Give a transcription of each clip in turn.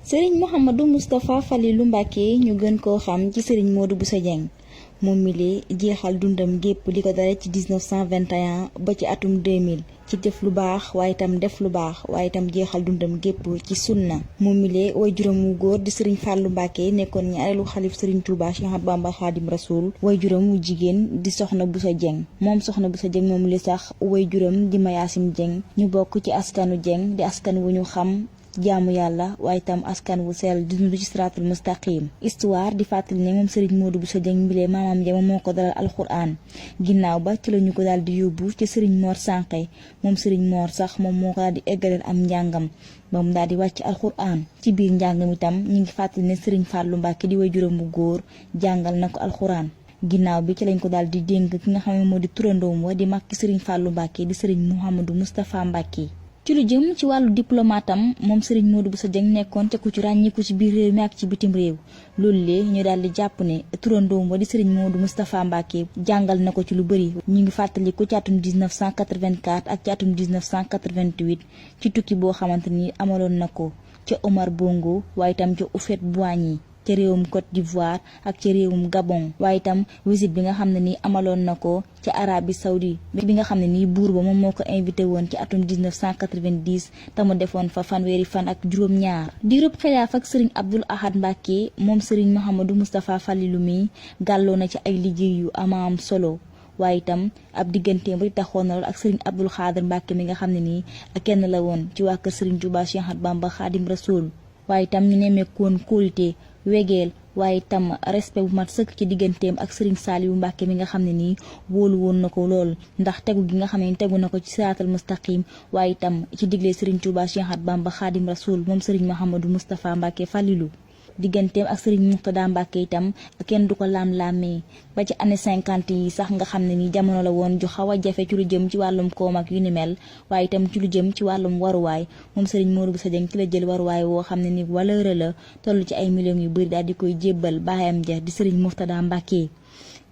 Serigne Mouhamadou Moustapha Falilou Mbacké ñu gën koo xam ci Serigne Modou Bousso Dieng moom mi lee jeexal dundam gépp li ko dara ci 1921 ba ci atum 2000 ci def lu baax waaye itam def lu baax waaye itam jeexal dundam gépp ci sunna moom mi lee way juróom wu góor di Serigne Fallou Mbacké nekkoon ñaareelu xalif Serigne Touba Cheikh Ahmadou Bamba Khadim Rasoul way juróom wu jigéen di Soxna Bousso Dieng moom Soxna Bousso Dieng moom li sax way juróom di Mayacine Dieng ñu bokk ci askanu Dieng di askan wu ñu xam jaamu yàlla waaye itam askan wu sell di dund ci siraatul mustaqim histoire di fàttali ne moom Serigne Modou Bousso Dieng mbilee maamam ja moo ko dalal alxuraan ginnaaw ba ci lañu ko daal di yóbbu ci Serigne Mor Sànqe moom Serigne Mor sax moom moo ko daal di eggaleel am njàngam ba mu daal di wàcc alxuraan ci biir njàngam itam ñu ngi fàttali ne Serigne Fallou Mbacké di way juróom bu góor jàngal na ko alxuraan ginnaaw bi ci lañ ko daal di dénk ki nga xam ne moo di turandoom wa di mag ki Serigne Fallou Mbacké di Serigne Mouhamadou Moustapha Mbacké ci lu jëm ci wàllu diplomatam moom Serigne Modou Bousso Dieng nekkoon te ku ci ràññiku ci biir réew mi ak ci bitim réew loolu lee ñu daal di jàpp ne turandoom ba di Serigne Modou Moustapha Mbacké jàngal na ko ci lu bëri ñu ngi fàttaliku ci atum 1984 ak ci atum 1988 ci tukki boo xamante ni amaloon na ko ca Omar Bongo waaye itam ca Houphouët-Boigny ci réewum Côte d'Ivoire ak ci réewum Gabon waaye itam visite bi nga xam ne nii amaloon na ko ci Arabie Saoudi bi nga xam ne nii buur ba moom moo ko invité woon ci atum 1990 te mu defoon fa fanweeri fan ak juróom-ñaar diirub xilaaf ak Serigne Abdoul Ahad Mbacké moom Serigne Mouhamadou Moustapha Falilou mi gàlloo na ci ay liggéey yu am solo waaye itam ab digganteem ba taxoon na lool ak Serigne Abdoul Khadir Mbacké mi nga xam ne nii kenn la woon ci waa kër Serigne Touba Cheikh Ahmadou Bamba Khadim Rasoul waaye itam ñu nemmeekoon kóolute wegeel waaye itam respect bu mat sëkk ci digganteem ak Serigne Saliou Mbacké mi nga xam ne nii wóolu woon na ko lool ndax tegu gi nga xam ne tegu na ko ci siraatal mustaqim waaye itam ci digle Serigne Touba Cheikh Ahmadou Bamba Khadim Rasoul moom Serigne Mouhamadou Moustapha Mbacké Falilou digganteem ak Serigne Mourtada Mbacké itam kenn du ko laam-laamee ba ci année 50 yi sax nga xam ne ni jamono la woon ju xaw a jafe ci lu jëm ci wàllum koom ak yu ni mel waaye itam ci lu jëm ci wàllum waruwaay moom Serigne Modou Bousso Dieng ci la jël waruwaay woo xam ne ni valeur la toll ci ay millions yu bëri daal di koy jébbal baayam ja di Serigne Mourtada Mbacké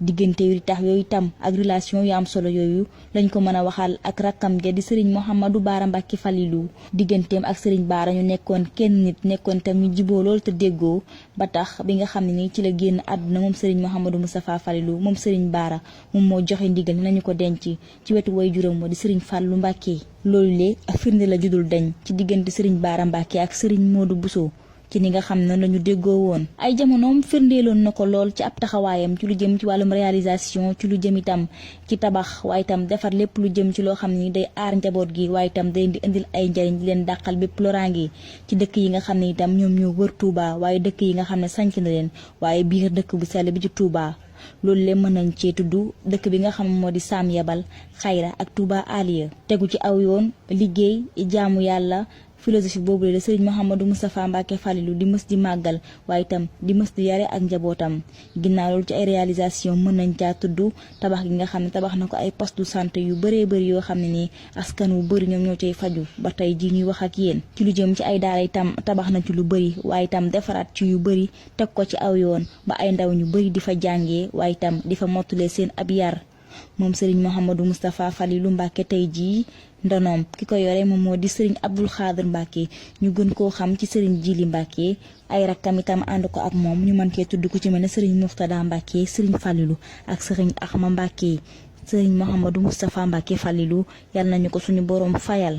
diggante yu tax yooyu itam ak relation yu am solo yooyu lañ ko mën a waxal ak rakkam ja di Serigne Mouhamadou Bara Mbacké Falilou digganteem ak Serigne Bara ñu nekkoon kenn nit nekkoon tam ñu jiboo lool te déggoo ba tax bi nga xam ne ni ci la génn àdduna moom Serigne Mouhamadou Moustapha Falilou moom Serigne Bara moom moo joxe ndigal nañu ko denc ci wetu way juróom wa di Serigne Fallou Mbacké loolu lee ak firnde la judul dañ ci diggante Serigne Bara Mbacké ak Serigne Modou Bousso ci ni nga xam ne lañu déggoo woon ay jamonoom firndeeloon na ko lool ci ab taxawaayam ci lu jëm ci wàllum réalisation ci lu jëm itam ci tabax waaye itam defar lépp lu jëm ci loo xam ne day aar njaboot gi waaye itam day di indil ay njariñ di leen dàqal bépp loraange ci dëkk yi nga xam ne itam ñoom ñoo wër Touba waaye dëkk yi nga xam ne sanc na leen waaye biir dëkk bu sell bi ci Touba loolu le mën nañ cee tudd dëkk bi nga xam moo di Sam Yabal Xayra ak Touba Aliya tegu ci aw yoon liggéey jaamu yàlla philosophie boobu la Serigne Mouhamadou Moustapha Mbacké Falilou di mës di màggal waaye itam di mës di yare ak njabootam ginnaaw loolu ci ay réalisation mën nañ caa tudd tabax gi nga xam ne tabax na ko ay poste de santé yu bëree bëri yoo xam ne nii askan wu bëri ñoom ñoo cay faju ba tey ji ñuy wax ak yéen ci lu jëm ci ay daara itam tabax na ci lu bëri waaye itam defaraat ci yu bëri teg ko ci aw yoon ba ay ndaw ñu bëri di fa jàngee waaye itam di fa mottule seen ab yar moom Serigne Mouhamadou Moustapha Falilou Mbacké tey jii ndonoom ki ko yore moom moo di Serigne Abdoul Khadir Mbacké ñu gën koo xam ci Serigne Djili Mbacké ay rakkam itam ànd ko ak moom ñu mën kee tudd ku ci mel ne Serigne Mourtada Mbacké Serigne Falilou ak Serigne Axma Mbacké Serigne Mouhamadou Moustapha Mbacké Falilou yal nañu ko suñu boroom fayal